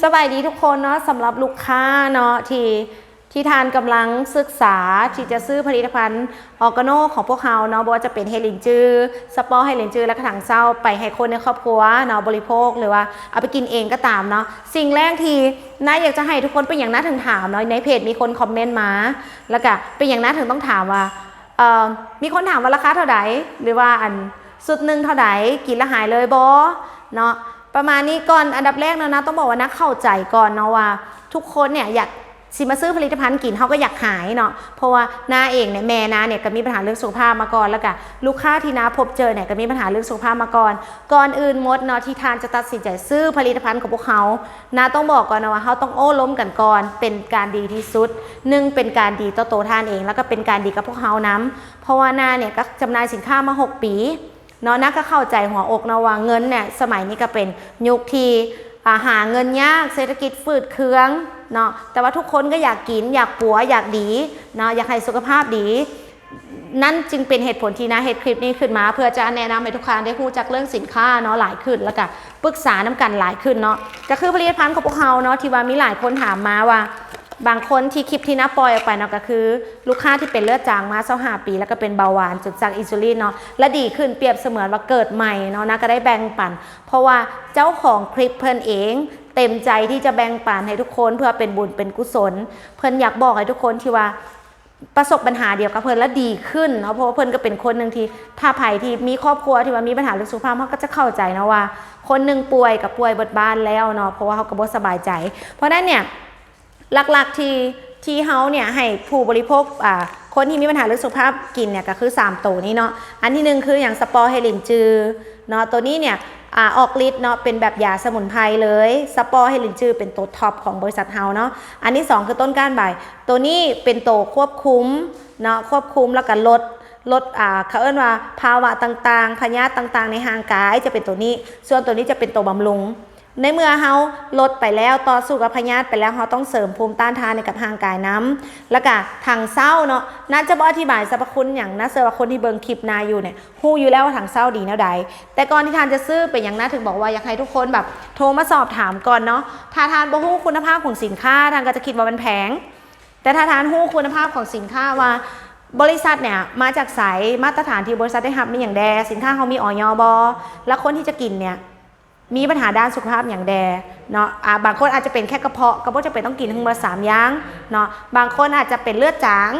ສະບາຍດີທຸກຄົນເນາະ, ສຳລັບລູກຄ້າເນາະ ທີ່ ທີ່ທ່ານກຳລັງສຶກສາທີ່ຈະຊື້ຜະລິດຕະພັນ Organo ຂອງພວກເຮົາເນາະ, ບໍ່ວ່າຈະເປັນເຫັດລິນຈື, ສະເປາະເຫັດລິນຈື ແລະກະຖັງເຊົາ ໄປໃຫ້ຄົນໃນຄອບຄົວເນາະ ບໍລິໂພກ ຫຼືວ່າເອົາໄປກິນເອງກໍຕາມເນາະ. ສິ່ງແລກທີ່ນ້າຢາກຈະໃຫ້ທຸກຄົນ ເປັນຫຍັງນ້າເຖິງຖາມເນາະ, ໃນເພຈມີຄົນຄອມເມັນມາ ແລ້ວກະເປັນຫຍັງນ້າເຖິງຕ້ອງຖາມວ່າ ເອີ ມີຄົນຖາມວ່າລາຄາເທົ່າໃດ ຫຼືວ່າອັນຊຸດໜຶ່ງເທົ່າໃດ ກິນແລ້ວຫາຍເລີຍບໍ່ເນາະ ປະມານນີ້ກ່ອນ. ອັນດັບແລກເນາະ ນ້າຕ້ອງບອກວ່ານ້າເຂົ້າໃຈກ່ອນເນາະວ່າ ທຸກຄົນເນຍຢາກຊິມາຊື້ຜະລິດຕະພັນກິນ ເຮົາກໍຢາກຫາຍເນາະ ເພາະວ່ານ້າເອງເນຍ ແມ່ນ້າເນຍກໍມີບັນຫາເລື່ອງສຸຂະພາບມາກ່ອນ ແລ້ວກະລູກຄ້າທີ່ນ້າພົບເຈີເນຍກໍມີບັນຫາເລື່ອງສຸຂະພາບມາກ່ອນ. ກ່ອນອື່ນໝົດເນາະ ທີ່ທ່ານຈະຕັດສິນໃຈຊື້ຜະລິດຕະພັນຂອງພວກເຮົາ ນ້າຕ້ອງບອກກ່ອນນະວ່າ ເຮົາຕ້ອງໂອ້ລົມກັນກ່ອນ ເປັນການດີທີ່ສຸດ. ໜຶ່ງ ເປັນການດີຕໍ່ໂຕທ່ານເອງ ແລ້ວກໍເປັນການດີກັບພວກເຮົານຳ ເພາະວ່ານ້າເນຍກໍຈຳໜ່າຍສິນຄ້າມາຫົກປີເນາະ. ນ້າກໍເຂົ້າໃຈຫົວອົກເນາະວ່າ ເງິນເນຍສະໄໝນີ້ກໍເປັນຍຸກທີ່ ອາ ຫາເງິນຍາກ ເສດຖະກິດຝືດເຄືອງເນາະ, ແຕ່ວ່າທຸກຄົນກໍຢາກກິນ ຢາກປົວ ຢາກດີເນາະ ຢາກໃຫ້ສຸຂະພາບດີ. ນັ້ນຈຶ່ງເປັນເຫດຜົນທີ່ນ້າເຮັດຄລິບນີ້ຂຶ້ນມາ ເພື່ອຈະແນະນຳໃຫ້ທຸກທ່ານໄດ້ຮູ້ຈັກເລື່ອງສິນຄ້າເນາະຫຼາຍຂຶ້ນ ແລ້ວກະປຶກສານຳກັນຫຼາຍຂຶ້ນເນາະ. ກໍຄືຜະລິດຕະພັນຂອງພວກເຮົາເນາະ ທີ່ວ່າມີຫຼາຍຄົນຖາມມາວ່າ ບາງຄົນທີ່ຄລິບທີ່ນ້າປ່ອຍອອກໄປເນາະ ກໍຄືລູກຄ້າທີ່ເປັນເລືອດຈາງມາຊາວຫ້າປີ ແລ້ວກໍເປັນເບົາຫວານ ຈຸດສັກອິນຊູລິນເນາະ ແລະດີຂຶ້ນ ປຽບສະເໝືອນວ່າເກີດໃໝ່ເນາະ. ນ້າກໍໄດ້ແບ່ງປັນ ເພາະວ່າເຈົ້າຂອງຄລິບເພິ່ນເອງເຕັມໃຈທີ່ຈະແບ່ງປັນໃຫ້ທຸກຄົນ ເພື່ອເປັນບຸນເປັນກຸສົນ. ເພິ່ນຢາກບອກໃຫ້ທຸກຄົນທີ່ວ່າ ປະສົບບັນຫາດຽວກັບເພິ່ນ ແລະດີຂຶ້ນເນາະ ເພາະວ່າເພິ່ນກໍເປັນຄົນໜຶ່ງທີ່ ຖ້າໃຜທີ່ມີຄອບຄົວທີ່ວ່າມີບັນຫາເລື່ອງສຸຂະພາບ ເຮົາກໍຈະເຂົ້າໃຈເນາະວ່າ ຄົນໜຶ່ງປ່ວຍກໍປ່ວຍເບິດບ້ານແລ້ວເນາະ ເພາະວ່າເຮົາກໍບໍ່ສະບາຍໃຈ. ເພາະນັ້ນເນຍ ຫຼັກໆທີ່ ທີ່ເຮົາເນຍໃຫ້ຜູ້ບໍລິໂພກ ອາ ຄົນທີ່ມີບັນຫາເລື່ອງສຸຂະພາບກິນເນຍ ກໍຄືສາມໂຕນີ້ເນາະ. ອັນທີໜຶ່ງຄືຫຍັງ? ສະເປາະເຫັດລິນຈືເນາະ, ໂຕນີ້ເນຍ ອາ ອອກລິດເນາະ ເປັນແບບຢາສະໝຸນໄພເລີຍ. ສະເປາະເຫັດລິນຈືເປັນໂຕທັອບຂອງບໍລິສັດເຮົາເນາະ. ອັນທີສອງຄືຕົ້ນກ້ານໃບ, ໂຕນີ້ເປັນໂຕຄວບຄຸມເນາະ ຄວບຄຸມແລ້ວກໍລົດ ລົດ ອາ ເຂົາເອີ້ນວ່າພາວະຕ່າງໆ ພະຍາດຕ່າງໆໃນຮ່າງກາຍ ຈະເປັນໂຕນີ້. ສ່ວນໂຕນີ້ຈະເປັນໂຕບຳລຸງ. ໃນເມື່ອເຮົາລົດໄປແລ້ວ ຕໍ່ສູ້ກັບພະຍາດໄປແລ້ວ ເຮົາຕ້ອງເສີມພູມຕ້ານທານໃຫ້ກັບຮ່າງກາຍນຳ. ແລ້ວກະຖັງເຊົາເນາະ ນ້າຈະບໍ່ອະທິບາຍສັບພະຄຸນຫຍັງ, ນ້າເຊື່ອວ່າຄົນທີ່ເບິ່ງຄລິບນ້າຢູ່ເນຍ ຮູ້ຢູ່ແລ້ວວ່າຖັງເຊົາດີແນວໃດ. ແຕ່ກ່ອນທີ່ທ່ານຈະຊື້ ເປັນຫຍັງນ້າເຖິງບອກວ່າຢາກໃຫ້ທຸກຄົນແບບໂທມາສອບຖາມກ່ອນເນາະ. ຖ້າທ່ານບໍ່ຮູ້ຄຸນນະພາບຂອງສິນຄ້າ ທ່ານກໍຈະຄິດວ່າມັນແພງ, ແຕ່ຖ້າທ່ານຮູ້ຄຸນນະພາບຂອງສິນຄ້າວ່າບໍລິສັດເນຍມາຈາກໃສ, ມາດຕະຖານທີ່ບໍລິສັດໄດ້ຮັບມີຫຍັງແດ່, ສິນຄ້າເຮົາມີ ອອຍ ບໍ່, ແລະຄົນທີ່ຈະກິນເນຍ ມີບັນຫາດ້ານສຸຂະພາບຫຍັງແດ່ເນາະ. ອາ ບາງຄົນອາດຈະເປັນແຄ່ກະເພາະ ກໍບໍ່ຈຳເປັນຕ້ອງກິນທັງໝົດສາມຢ່າງເນາະ. ບາງຄົນອາດຈະເປັນເລືອດຈາງ,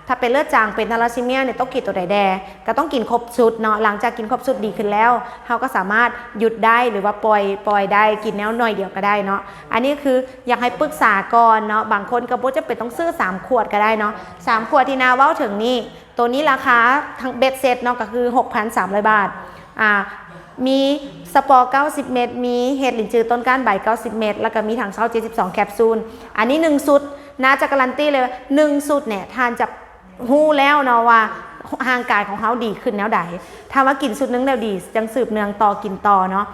ຖ້າເປັນເລືອດຈາງ ເປັນທາລາຊີເມຍເນຍ ຕ້ອງກິນໂຕໃດແດ່? ກໍຕ້ອງກິນຄົບຊຸດເນາະ. ຫຼັງຈາກກິນຄົບຊຸດດີຂຶ້ນແລ້ວ ເຮົາກໍສາມາດຢຸດໄດ້ ຫຼືວ່າປ່ອຍ ປ່ອຍໄດ້ ກິນແນວໜ້ອຍດຽວກໍໄດ້ເນາະ. ອັນນີ້ຄືຢາກໃຫ້ປຶກສາກ່ອນເນາະ. ບາງຄົນກໍບໍ່ຈຳເປັນຕ້ອງຊື້ສາມຂວດກໍໄດ້ເນາະ. ສາມຂວດທີ່ນ້າເວົ້າເຖິງນີ້ ໂຕນີ້ລາຄາທັງເບັດເສັດເນາະ ກໍຄືຫົກພັນສາມຮ້ອຍບາດ. ອາ ມີສະເປາະເກົ້າສິບເມັດ, ມີເຫັດລິນຈືຕົ້ນກ້ານໃບເກົ້າສິບເມັດ, ແລ້ວກໍມີຖັງເຊົາເຈັດສິບສອງແຄບຊູນ. ອັນນີ້ໜຶ່ງຊຸດ, ນ້າຈະກາຣັນຕີເລີຍວ່າໜຶ່ງຊຸດເນຍ ທ່ານຈະຮູ້ແລ້ວເນາະວ່າຮ່າງກາຍຂອງເຮົາດີຂຶ້ນແນວໃດ. ຖ້າວ່າກິນຊຸດໜຶ່ງແລ້ວດີ ຈັ່ງສືບເນື່ອງຕໍ່ກິນຕໍ່ເນາະ.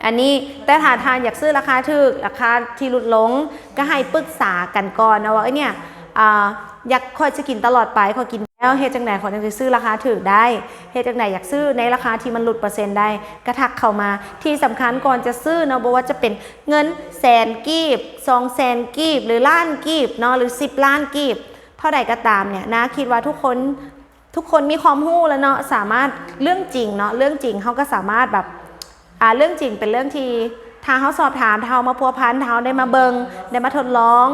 ອັນນີ້ ແຕ່ຖ້າທ່ານຢາກຊື້ລາຄາຖືກ ລາຄາທີ່ຫຼຸດລົງ ກໍໃຫ້ປຶກສາກັນກ່ອນເນາະວ່າ ເອີຍ ເນຍ ອາ ຢາກ ຂ້ອຍຈະກິນຕະຫຼອດໄປ, ຂ້ອຍກິນແລ້ວ ເຮັດຈັ່ງໃດຂ້ອຍຈຶ່ງຊິຊື້ລາຄາຖືກໄດ້? ເຮັດຈັ່ງໃດຢາກຊື້ໃນລາຄາທີ່ມັນຫຼຸດເປີເຊັນໄດ້? ກໍທັກເຂົ້າມາ. ທີ່ສຳຄັນກ່ອນຈະຊື້ເນາະ ບໍ່ວ່າຈະເປັນເງິນແສນກີບ, ສອງແສນກີບ ຫຼື ລ້ານກີບເນາະ ຫຼື ສິບລ້ານກີບ ເທົ່າໃດກໍຕາມເນຍ ນ້າຄິດວ່າທຸກຄົນ ທຸກຄົນມີຄວາມຮູ້ແລ້ວເນາະ ສາມາດ ເລື່ອງຈິງເນາະ ເລື່ອງຈິງເຮົາກໍສາມາດແບບ ອາ ເລື່ອງຈິງເປັນເລື່ອງທີ່ ຖ້າເຮົາສອບຖາມ ຖ້າເຮົາມາພົວພັນ ຖ້າເຮົາໄດ້ມາເບິ່ງ ໄດ້ມາທົດລອງ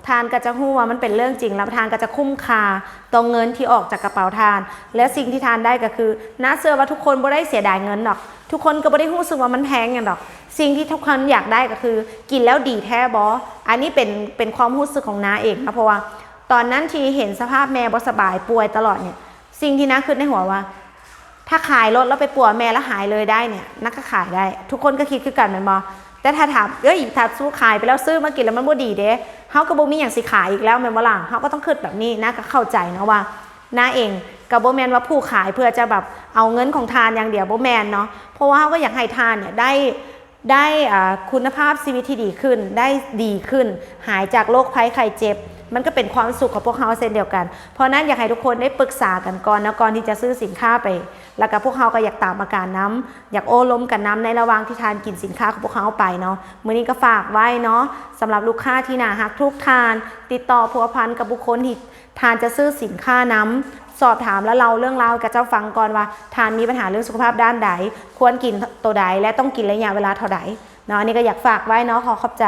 ທ່ານກໍຈະຮູ້ວ່າມັນເປັນເລື່ອງຈິງ ແລ້ວທ່ານກໍຈະຄຸ້ມຄ່າຕໍ່ເງິນທີ່ອອກຈາກກະເປົາທ່ານ ແລະ ສິ່ງທີ່ທ່ານໄດ້ກໍຄື ນ້າເຊື່ອວ່າທຸກຄົນບໍ່ໄດ້ເສຍດາຍເງິນດອກ ທຸກຄົນກໍບໍ່ໄດ້ຮູ້ສຶກວ່າມັນແພງຫຍັງດອກ. ສິ່ງທີ່ທຸກຄົນຢາກໄດ້ກໍຄື ກິນແລ້ວດີແທ້ບໍ່? ອັນນີ້ເປັນ ເປັນຄວາມຮູ້ສຶກຂອງນ້າເອງນະ ເພາະວ່າ ຕອນນັ້ນທີ່ເຫັນສະພາບແມ່ບໍ່ສະບາຍ ປ່ວຍຕະຫຼອດເນຍ ສິ່ງທີ່ນ້າຄິດໃນຫົວວ່າ ຖ້າຂາຍລົດແລ້ວໄປປົວແມ່ແລ້ວຫາຍເລີຍໄດ້ເນຍ ນ້າກໍຂາຍໄດ້ ທຸກຄົນກໍຄິດຄືກັນແມ່ນບໍ່? ແຕ່ຖ້າຖາມ ເອີຍ ຖ້າສູ້ຂາຍໄປແລ້ວ ຊື້ມາກິນແລ້ວມັນບໍ່ດີເດ້ ເຮົາກໍບໍ່ມີຫຍັງຊິຂາຍອີກແລ້ວແມ່ນບໍ່ລະ? ເຮົາກໍຕ້ອງຄິດແບບນີ້. ນ້າກໍເຂົ້າໃຈເນາະວ່າ ນ້າເອງກໍບໍ່ແມ່ນວ່າຜູ້ຂາຍເພື່ອຈະແບບເອົາເງິນຂອງທ່ານຢ່າງດຽວ ບໍ່ແມ່ນເນາະ ເພາະວ່າເຮົາກໍຢາກໃຫ້ທ່ານເນຍໄດ້ ໄດ້ ອາ ຄຸນນະພາບຊີວິດທີ່ດີຂຶ້ນ ໄດ້ດີຂຶ້ນ ຫາຍຈາກໂລກໄພໄຂ້ເຈັບ ມັນກໍເປັນຄວາມສຸກຂອງພວກເຮົາເຊັ່ນດຽວກັນ. ເພາະນັ້ນຢາກໃຫ້ທຸກຄົນໄດ້ປຶກສາກັນກ່ອນເນາະ ກ່ອນທີ່ຈະຊື້ສິນຄ້າໄປ ແລ້ວກໍພວກເຮົາກໍຢາກຖາມອາການນຳ ຢາກໂອ້ລົມກັນນຳໃນລະຫວ່າງທີ່ທ່ານກິນສິນຄ້າຂອງພວກເຮົາໄປເນາະ. ມື້ນີ້ກໍຝາກໄວ້ເນາະ ສຳລັບລູກຄ້າທີ່ໜ້າຮັກທຸກທ່ານ ຕິດຕໍ່ພົວພັນກັບບຸກຄົນທີ່ທ່ານຈະຊື້ສິນຄ້ານຳ ສອບຖາມ ແລະ ເລົ່າເລື່ອງລາວໃຫ້ເຂົາເຈົ້າຟັງກ່ອນວ່າ ທ່ານມີບັນຫາເລື່ອງສຸຂະພາບດ້ານໃດ ຄວນກິນໂຕໃດ ແລະ ຕ້ອງກິນໄລຍະເວລາເທົ່າໃດເນາະ. ອັນນີ້ກໍຢາກຝາກໄວ້ເນາະ. ຂໍຂອບໃຈ.